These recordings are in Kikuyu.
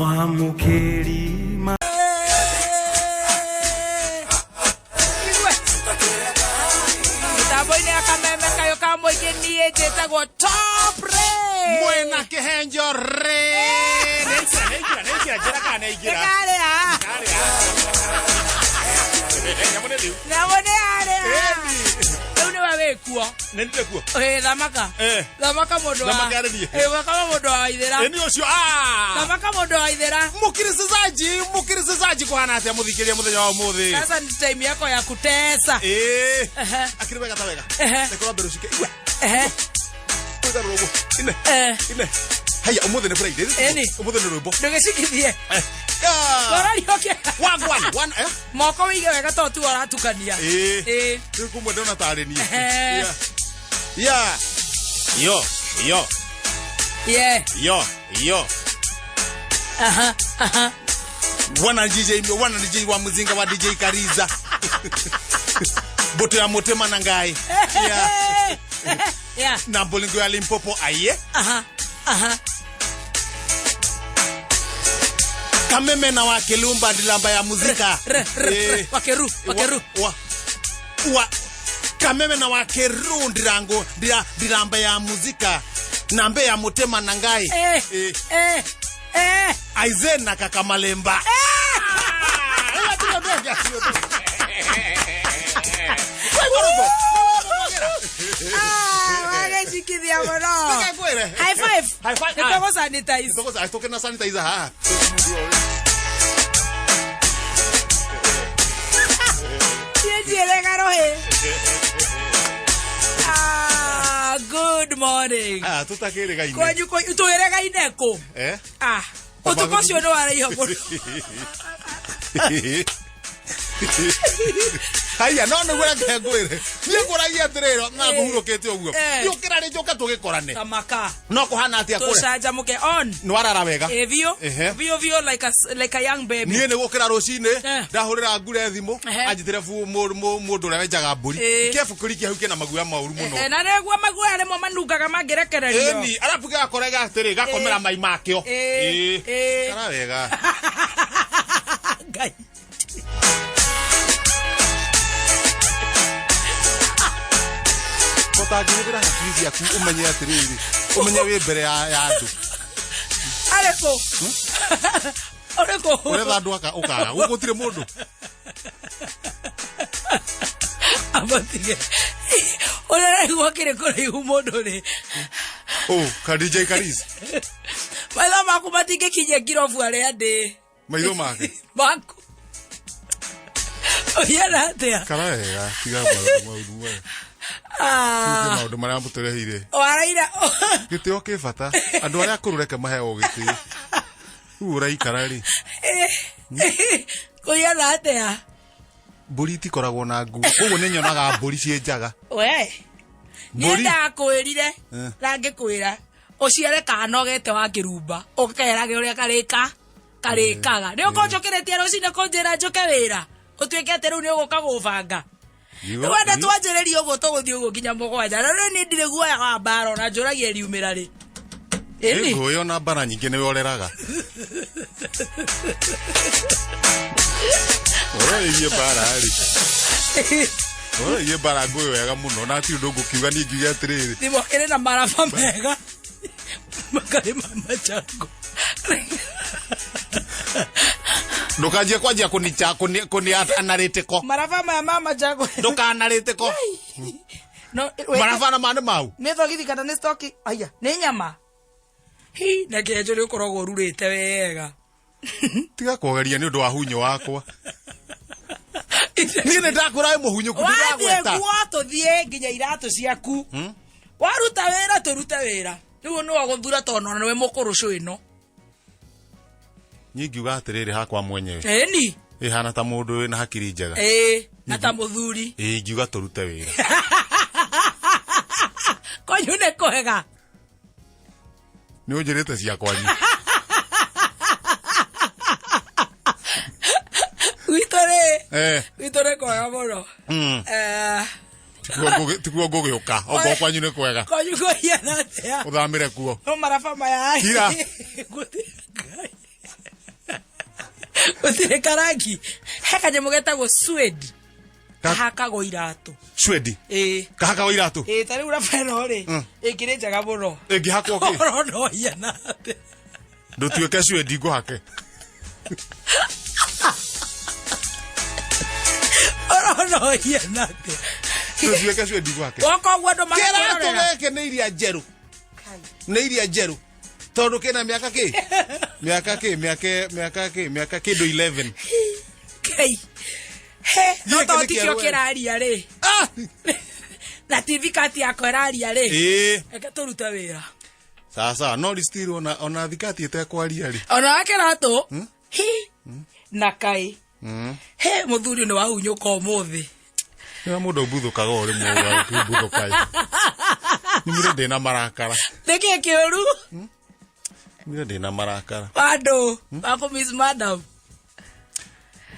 Mwamũkĩri ma Igue. Mĩtambo-inĩ ya kameme kayũ ka mũingĩ niĩ njĩtagwo Top Ray. Mwena kĩhenjo rĩ. Nĩaingĩra, nĩaingĩra, nĩaingĩra, njĩra kana nĩaingĩra. Nĩkarĩa. Karĩa. Nyamũ nĩ rĩu. Nyamũ nĩ yarĩa. Ĩni. Rĩu nĩwe wĩkuo. Nĩ ndĩ kuo. Ĩ, thamaka. Eh. Thamaka mũndũ wa. Thamaka arĩ niĩ. Ĩ, thamaka mũndũ wa Waithĩra. Ĩni ũcio. Ah! Thamaka mũndũ wa Waithĩra. Mukirisizaji, mukirisizaji kuhana atĩa mũthikĩria mũthenya wa ũmũthĩ? Sasa ni time yako ya kutesa. Ĩĩ. Ehe. Akĩrĩ wega ta wega. Ehe. Reke wambe rũcike. Igua. Ehe. Kwĩgarũra ũguo. Ine. Eh. Ine. Haya, ũmũthĩ nĩ Friday. Ĩni. Ũmũthĩ nĩ rwĩmbo. Ndũgĩcikithie. Eh. Ah. Ũrarioke. One, one, one, eh? Moko wĩige wega tondũ tiwe ũratukania. Ĩĩ. Ĩ. Rĩu kũmwe ndona tarĩ niĩ. Ehe. Yeah. Yeah. Yo, yo, Yeah. yo, yo. Aha, aha. Wana DJ, wana DJ wa muzinga wa DJ Kariza. Boto ya motema na ngai. Yeah. Yeah. Na bolingo ya Limpopo aye. Aha. Aha. Kameme na wa Kilumba ndilamba ya muzika. R, r, Eh. r. Wakeru, wakeru. Wa, wa, wa kameme na wakeru ndirango ndira ndiramba ya muzika na mbe ya motema na ngai. Eh. Eh. Eh. Eh. Aizen na kakamalemba. Ah, wagecikithia mũno. Reke ngwĩre. High five. High five. Nĩtũgũ sanitize. Tũkĩna sanitizer haha. Niĩ njĩrĩga rũhĩ. Ah, good morning. Ah, tũtakĩrĩgaine. Kwanyu twĩrĩgaine kũ? Eh? Ah, ũtukũ ũcio nĩ waraiha mũno. Haiya no nĩguo reke ngwĩre. Niĩ ngũragia atĩrĩrĩ na ngũhurũkĩte ũguo. Eh. Yũkĩra rĩ njũke tũgĩkorane. Tamaka. No kũhana atĩa kũrĩa? Tũcanjamũke on. Nĩ warara wega. Eh, biũ. Ehe. Biũ biũ like a, like a young baby. Niĩ nĩ gũkĩra rũcinĩ Eh. ndahũrĩra ngure thimũ Ehe. anjĩtĩre mũndũ ũrĩa wenjaga mbũri Eh. kĩebu kĩu kĩna maguoya maũru mũno. Eh, na nĩguo maguoya rĩmwe manungaga mangĩrekererio. Ĩni arabu gakora gatĩrĩ gakomera Eh. mai makĩo. Eh. Ĩĩ. Eh. Kara wega. Ngai. Ũtangĩhũthĩra hakiri ciaku ũmenye atĩrĩrĩ ũmenye wĩ mbere ya ya andũ Arĩ kũ? Ũrĩ kũ? ũretha andũ aka ũkaga gũkũ gũtirĩ mũndũ Amatige. Ũrĩa araigua kĩrĩ kũraihu mũndũ rĩ. ũ ka DJ Kariz Maitho maku matingĩkinyia ngirobu arĩa ndĩ. maitho make Maku. Ũhiana atĩa? kara wega tiga maũndũ maũndũ maya Ah, maũndũ marĩa mũtũreheire Waraira. gĩtĩo kĩ bata andũ arĩa akũrũ reke maheo gĩtĩo rĩu ũraikara rĩ Kũhiana atĩa? mbũri itikoragwo na nguo koguo nĩ nyonaga mbũri ciĩ njaga We. Niĩ Mbũri. ndakwĩrire Eh. na ngĩkwĩra ũciare kanogete wa kĩrumba ũkerage ũrĩa karĩka karĩkaga nĩ ũkorwo njũkĩrĩtie rũcinĩ kũnjĩra njũke wĩra ũtuĩke atĩ rĩu nĩ ũgũka gũbanga Ngiuga- rĩu wenda twanjĩrĩrie ũguo tũgũthiĩ ũguo nginya mũgwanja na rĩu niĩ ndirĩ guoya wa mbara ona njũragia riumĩra rĩ ĩni ngũĩ ona mbara nyingĩ nĩwe ũreraga ũhoro wĩgiĩ mbara rĩ ũhoro wĩgiĩ mbara ngũĩ wega mũno na hatirĩ ũndũ ngũkiuga niĩ ngiuge atĩrĩrĩ thimũ ĩrĩ na maraba mega makarĩ ma machango ndũkanjie kwanjia kũnicha kũni analytical maraba maya ma machango ndũkanarĩtĩko no maraba na ma nĩ mau nä thogithi kana nä stoki aya nä nyama hi na kĩenjo nĩ ũkoragwo ũrurĩte wega tiga kũgeria nĩ ũndũ wa hunyũ wakwa niĩ nĩ ndakũra wĩ mũhunyũku wathiĩ ndĩragweta guo tũthiĩ nginya iratũ ciaku waruta wĩra tũrute wĩra rĩu nĩ wagũthura tondũ ona nĩwe mũkũrũ cũ ĩno niĩ ngiuga atĩrĩrĩ hakwa mwenyewe ĩni ĩhana ta mũndũ wĩna hakiri njega ĩĩ na ta mũthuri ĩĩ ingiuga tũrute wĩra kwanyu nĩ kwega nĩ ũnjĩrĩte cia kwanyu gwitũ rĩ Eh, gwitũ nĩ kwega mũno mm, Eh, tikuo ngũgĩũka okorwo kwanyu nĩ kwega kwanyu kũhiana atĩa ũthamĩre kuo no maraba maya Kira. Gũtirĩ Ngai. Gũtirĩ karangi. He kanyamũ getagwo suede. Kahakagwo iratũ. Suede. Ĩĩ. Kahakagwo iratũ. Ĩĩ, ta rĩu raba ĩno rĩ, ĩkĩrĩ njega mũno. Ĩngĩhakwo kĩ? Ũrona ũhiana atĩa? Ndũtuĩke suede ngũhake. Ũrona ũhiana atĩa? Ndũtuĩke suede ngũhake. Woka ũguo andũ Kĩratũ magakwĩrorera. gĩkĩ nĩ iria njerũ. Nĩ iria njerũ. Tondũ kĩna mĩaka kĩ? Mĩaka kĩ? Mĩaka mĩaka kĩ? Mĩaka kĩndũ 11. Ngai. He, no Gĩkĩ to nĩ tikĩo kĩerũ. kĩraria rĩ. Ah! Na TV kati yakwa ĩraria rĩ. Ĩĩ. Reke tũrute wĩra. Sasa no still ona ona thikati ĩtekwaria rĩ. Ona wa kĩratũ. Hi. Na kai. He, mũthuri nĩ wahunyũka ũmũthĩ. Nĩ mũndũ ũmbuthũkaga o rĩmwe ũmbuthũka. Nyumire ndĩna marakara. Nĩkĩ kĩũru? Nyumire ndĩna marakara. Bado. Wako miss madam.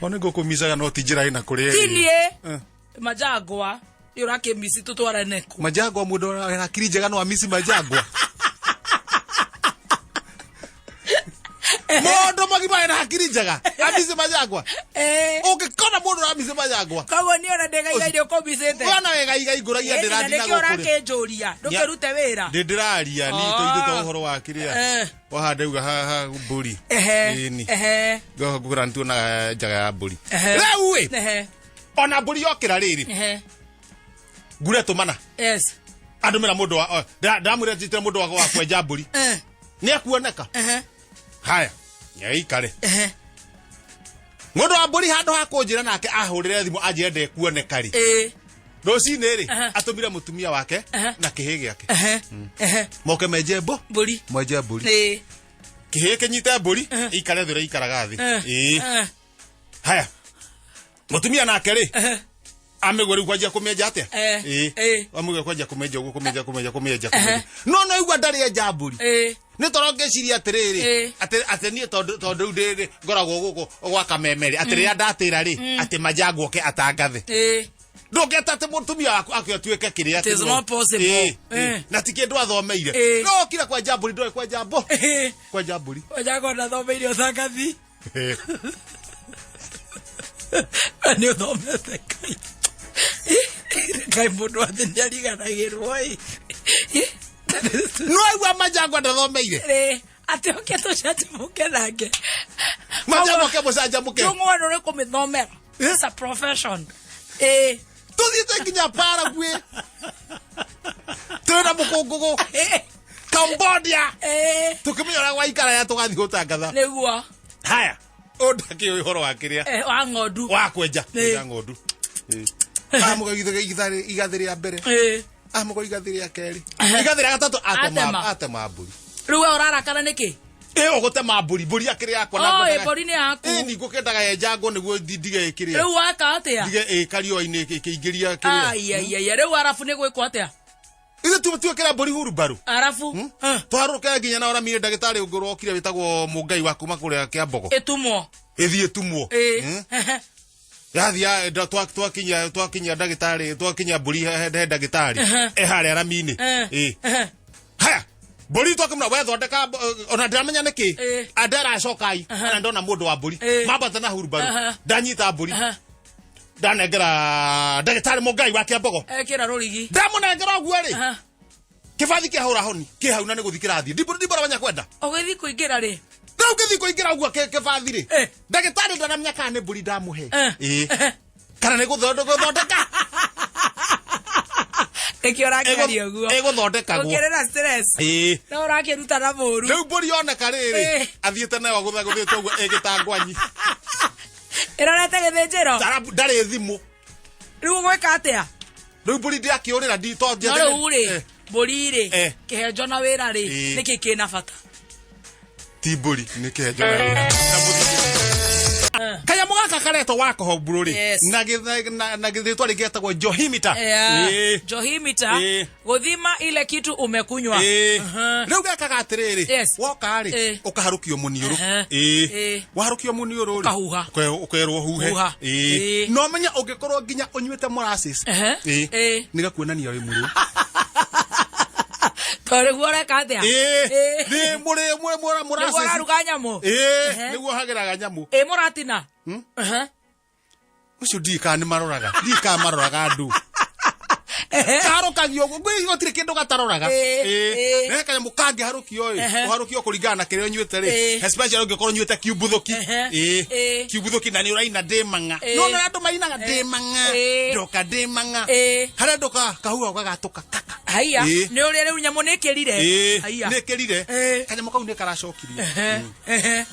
O nĩ ngũkũmicaga no ti njĩra ĩna kũrĩa Ti irio. niĩ. Eh. Majangwa. Nĩ ũrakĩmici tũtwarane kũ. Majangwa mũndũ wĩna akiri njega no amici majangwa. Mũndũ mũgima wĩna hakiri njega amici majangwa. Eh. Ũngĩkona mũndũ ũramici majangwa. Koguo niĩ ona ndĩgaiga irio ũkũmicĩte. Wana wega iga ingũragia Ĩĩ, na ndĩrandina nĩkĩo gũkũ rĩ. ũrakĩnjũria ndũkĩrute wĩra. Ndĩ ndĩraria ni Oh. tũithĩte ũhoro wa kĩrĩa. Eh. Waha ndauga haha mbũri. Ehe. Ĩni. Ehe. Ngũra nĩtuonaga njaga ya mbũri. Ehe. Rĩu ĩ Ehe. ona mbũri yokĩra rĩrĩ Ehe. ngure tũmana Yes. andũmĩra mũndũ wa ndamwĩra njĩtĩre mũndũ wa kwenja mbũri Eh. nĩ akuoneka Ehe. haya nĩaikare Ehe. mũndũ wa mbũri handũ ha kũnjĩra nake ahũrĩre thimũ anjĩre ndekuoneka rĩ Ĩĩ. rũcinĩ rĩ Aha. atũmire mũtumia wake Aha. na kĩhĩ gĩake Ehe. Ehe. moke menje mbo Mbũri. mwenje mbũri Ĩĩ. kĩhĩ kĩnyite mbũri ikare thĩ ũrĩa ikaraga thĩ Eh. ĩĩ Eh. haya mũtumia nake rĩ Ehe. amĩgwe rĩu kwanjia kũmĩenja atĩa Eh. ĩĩ Ĩĩ. amĩgwe kwanjia kũmĩenja ũguo kũmĩenja kũmĩenja kũmĩenja kũmĩenja no no igua ndarĩ enja mbũri Ĩĩ. nĩ toro ngĩciria atĩrĩrĩ Ĩĩ. atĩ atĩ niĩ tondũ tondũ rĩu ndĩ ngoragwo gũkũ gwa kameme rĩ atĩ rĩrĩa ndatĩra rĩ atĩ majangwa oke atangathe Ĩĩ. ndũngĩeta atĩ mũtumia waku ake atuĩke kĩrĩa It is not possible. Ĩĩ, ĩĩ. Eh. na ti kĩndũ athomeire Ĩĩ. no okire kwenja mbũri ndoĩ kwenja mbo Ĩĩ. kwenja mbũri Majangwa ndathomeire ũtangathi. Na nĩ ũthomete Ngai. Ngai mũndũ wa thĩ nĩariganagĩrwo ĩ. no aigua majangwa ndathomeire Ĩĩ, atĩ oke tũcanjamũke nake. majangwa ke mũcanjamũke Njũng'wa ĩno nĩ kũmĩthomera. It's a profession. Ĩĩ. tũthiĩte nginya Paraguay twĩna mũkũngũgũ Ĩĩ. Cambodia Ĩĩ. tũkĩmenya ũrĩa gwaikara ya tũgathiĩ gũtangatha Nĩguo. haya ũndakĩũĩ ũhoro wa kĩrĩa Eh, wa ng'ondu. wa kwenja Ĩĩ. kwenja ng'ondu amũga igathĩ rĩa mbere Ĩĩ. amũga igathĩ rĩa kerĩ igathĩ rĩa gatatũ atema Atema. atema mbũri Rĩu we ũrarakara nĩkĩ? ĩ ũgũtema mbũri mbũri akĩrĩ yakwa na Oh, ngwendaga- ĩ, mbũri nĩ yaku. ĩ ni ngũkĩendaga yenjangwo nĩguo ndige ĩkĩrĩa Rĩu waka atĩa? ndige ĩkariũa-inĩ ĩkĩingĩria kĩrĩa Ai, ai, ai, rĩu arabu nĩ gwĩkwo atĩa? ithuĩ tuĩkĩra mbũri hurumbarũ Arabu? Eh, twarũke nginya na ũramire ndagĩtarĩ ũngĩ ũrokire wĩtagwo mũngai wa kuma kũrĩa kĩambogo Ĩtumwo. ĩthiĩ ĩtumwo Ĩĩ. yathia twakinya twakinya ndagĩtarĩ twakinya mbũri he he ndagĩtarĩ e harĩa rami-inĩ Eh. ĩ Eh. haya mbũri twakĩmũra we thondeka ona ndiramenya nĩkĩ Ĩ. andaracokai ona ndona mũndũ wa mbũri Ĩ. mambata na hurumbarũ Aha. ndanyita mbũri Aha. ndanengera ndagĩtarĩ mũngai wa kĩambogo Ekĩra rũrigi. ndamũnengera ũguo rĩ Aha. kĩbathi kĩahũra honi kĩ hau na nĩ gũthi kĩrathiĩ ndimbũra menya kwenda Ũgĩthiĩ kũingĩra rĩ? rĩu ngĩthiĩ kũingĩra ũguo kĩbathi rĩ Eh. ndagĩtarĩ ndaramenya kana nĩ mbũri ndamũhe Eh. ĩĩ kana nĩ gũthondeka Nĩkĩo ũrakĩaria ũguo. Ĩgũthondekagwo Ũkĩrĩ na stress. ĩĩ No ũrakĩruta na mũru. rĩu mbũri yoneka rĩrĩ Eh. athiĩte nayo agũthagũthĩte ũguo ĩgĩtangwanyi Ĩrorete gĩthĩnjĩro. Ndarĩ thimũ Rĩu ũgwĩka atĩa? rĩu mbũri ndĩakĩũrĩra No rĩu rĩ, mbũri rĩ, Eh. kĩhenjo na wĩra rĩ, Ĩĩ. nĩkĩ kĩna bata? ti mbũri nĩ kĩhenjo na wĩra. Na mũthithino. Kanyamũ gaka karetwo wakoho rĩ Yes. na na rĩtwa rĩngĩ getagwo johimita Yeah. Ĩĩ. Johimita Ĩĩ. gũthima ile kitu umekunywa. Ĩĩ. Aha. rĩu gekaga atĩrĩrĩ Yes. woka rĩ Ĩĩ. ũkaharũkio mũniũrũ Aha. Ĩĩ. Ĩĩ. waharũkio mũniũrũ rĩ Ũkahuha. ũkerwo huhe Huha. Ĩĩ. Ĩĩ. no menya ũngĩkorwo nginya ũnyuĩte molasses Aha. Ĩĩ. Ĩĩ. nĩgakuonania wĩ mũrĩu Tondũ nĩguo ũreka atĩa? Ĩĩ. Ĩĩ. Nĩ mũrĩ mũrĩ Nĩguo mũraceci. ũraruga nyamũ. Ĩĩ, Ehe. nĩguo hagĩraga nyamũ. Ĩ mũratina. Ehe. Ũcio ndiũĩ kana nĩ maroraga. Ndiũĩ kana maroraga andũ. Kaharũkagio ũguo, ngwĩciria gũtirĩ kĩndũ gataroraga. Ĩĩ, Ĩĩ. ĩĩ. Na he kanyamũ kangĩharũkio ĩ, Ehe. ũharũkio kũringana na kĩrĩa ũnyuĩte rĩ. Ĩĩ. Especially ũngĩkorwo ũnyuĩte kiumbuthũki. Ehe. Ĩĩ. Ĩĩ. Kiumbuthũki na nĩ ũraina ndĩ mang'a. Ĩĩ. Nĩ wona andũ mainaga ndĩ mang'a. Ĩĩ. Ndoka ndĩ mang'a. Ĩĩ. Harĩa andũ kahuha gagatũka kaka. Haiya. Ĩĩ. Nĩ ũrĩa rĩu nyamũ nĩ ĩkĩrire. Ĩĩ. Haiya. Nĩ ĩkĩrire. Ĩĩ. Kanyamũ kau nĩ karacokirio. Ehe. Ehe.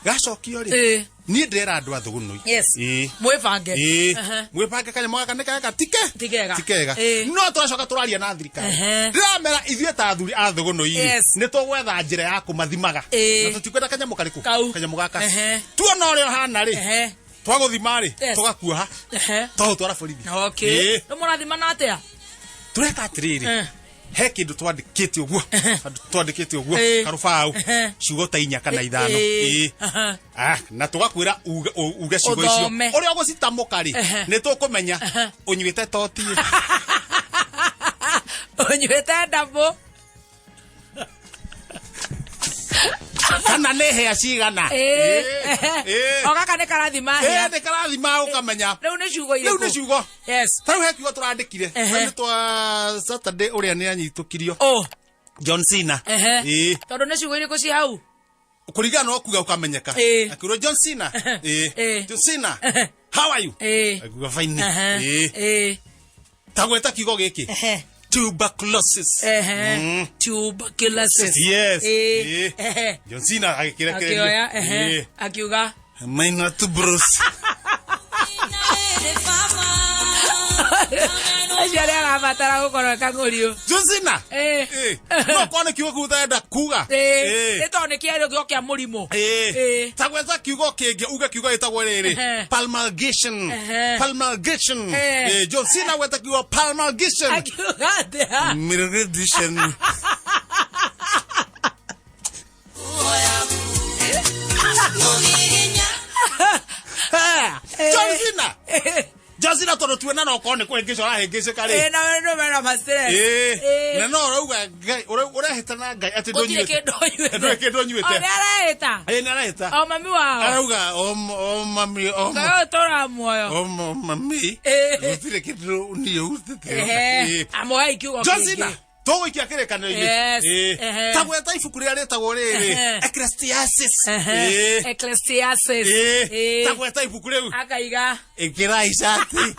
Gacokio rĩ. Ĩĩ. Niĩ ndĩrera andũ a thũgũnũi. Yes. Ĩĩ. Mwĩbange. Ĩĩ. Ehe. Mwĩbange kanyamũ gaka nĩ kega tike Ti kega. ti kega Ĩĩ. no tũracoka tũraria na thirikari Ehe. ndĩramera ithuĩ ta athuri a thũgũnũi rĩ Yes. nĩ tũgwetha njĩra ya kũmathimaga Ĩĩ. na tũtikwenda kanyamũ karĩkũ Kau. kanyamũ gaka Ehe. tuona ũrĩa ũhana rĩ Ehe. twagũthima rĩ Yes. tũgakuoha Ehe. twagũtwara borithi Okay. Ĩĩ. Rĩu mũrathimana atĩa? Tũreka atĩrĩrĩ, Eh. he kĩndũ twandĩkĩte ũguo. Handũ twandĩkĩte ũguo Ĩĩ. karũbaũ, Ehe. ciugo ta inya kana ithano. Ĩĩ. Ĩĩ. Aha. Ah, na tũgakwĩra uge ciugo icio Ũthome. ũrĩa ũgũcitamũka rĩ, Ehe. nĩ tũkũmenya ũnyuĩte toti. Ũnyuĩte ndabũ. Kana nĩ hĩa cigana. Ĩĩ. Ĩĩ. O gaka nĩ karathima Ĩĩ, hĩa. nĩ karathima ũkamenya. Rĩu nĩ ciugo Rĩu nĩ irĩkũ? ciugo. Yes. Ta rĩu he kiugo tũrandĩkire. Ehe. Nĩ twa Saturday ũrĩa nĩ anyitũkirio. Oh. John Cena. Ehe. Ĩĩ. Tondũ nĩ ciugo irĩkũ ci hau? Kũringana na ũkuga ũkamenyeka. Ĩĩ. Akĩrwo John Cena. Ĩĩ. Ĩĩ. John Cena. How are you? Ĩĩ. Akiuga fine. Ehe. Ĩĩ. Ĩĩ. Ta gweta kiugo gĩkĩ. Ehe. Tuberculosis. Ehe. Mm. Tuberculosis. Yes. Ĩĩ. Ĩĩ. Ehe. John Cena agĩkĩrekereria. Akĩoya. Ehe. Ĩĩ. Akiuga. Minor tuberous. Acio arĩa arabatara gũkorwo kang'ũriũ. John Cena. Ĩĩ. Ĩĩ. No korwo nĩ kiugo kĩu ũtarenda kuga. Ĩĩ. Ĩĩ. Nĩ tondũ nĩ kĩarĩ kĩo kĩa mũrimũ. Ĩĩ. Ĩĩ. Ta gwetha kiugo kĩngĩ uge kiugo gĩtagwo rĩrĩ Ehe. palmulgation. Ehe. Palmulgation. Ehe. Ĩĩ, John Cena gwetha kiugo palmulgation. Akiuga atĩa? Mirgation. John Cena. John Cena tondũ tuona no korwo nĩ kũhĩngĩca ũrahĩngĩcĩka rĩ. Ĩĩ, na we nĩ mena ma stress. Ĩĩ. Ĩĩ. Na no ũrauga Ngai, ũrehĩta na Ngai atĩ Gũtirĩ ndũnyuĩte. kĩndũ ũnyuĩte. Ndũrĩ kĩndũ ũnyuĩte. O nĩ arehĩta. Ĩĩ, nĩ arehĩta. O mami wao. Arauga o mami o Ngai ũyũ tũraga muoyo. o mami. Ĩĩ. Gũtirĩ kĩndũ niĩ hutĩte. Ehe. Ĩĩ. Amũhei kiugo John kĩngĩ. Cena tũgũikia kĩrĩkanĩro-inĩ. Yes. Ĩĩ. Ehe. Ta gwetha ibuku rĩrĩa rĩtagwo rĩrĩ Ehe. Ecclesiastes. Ehe. Ĩĩ. Ecclesiastes. Ĩĩ. Ĩĩ. Ta gwetha ibuku rĩu. Akaiga. Ĩkĩrai cati.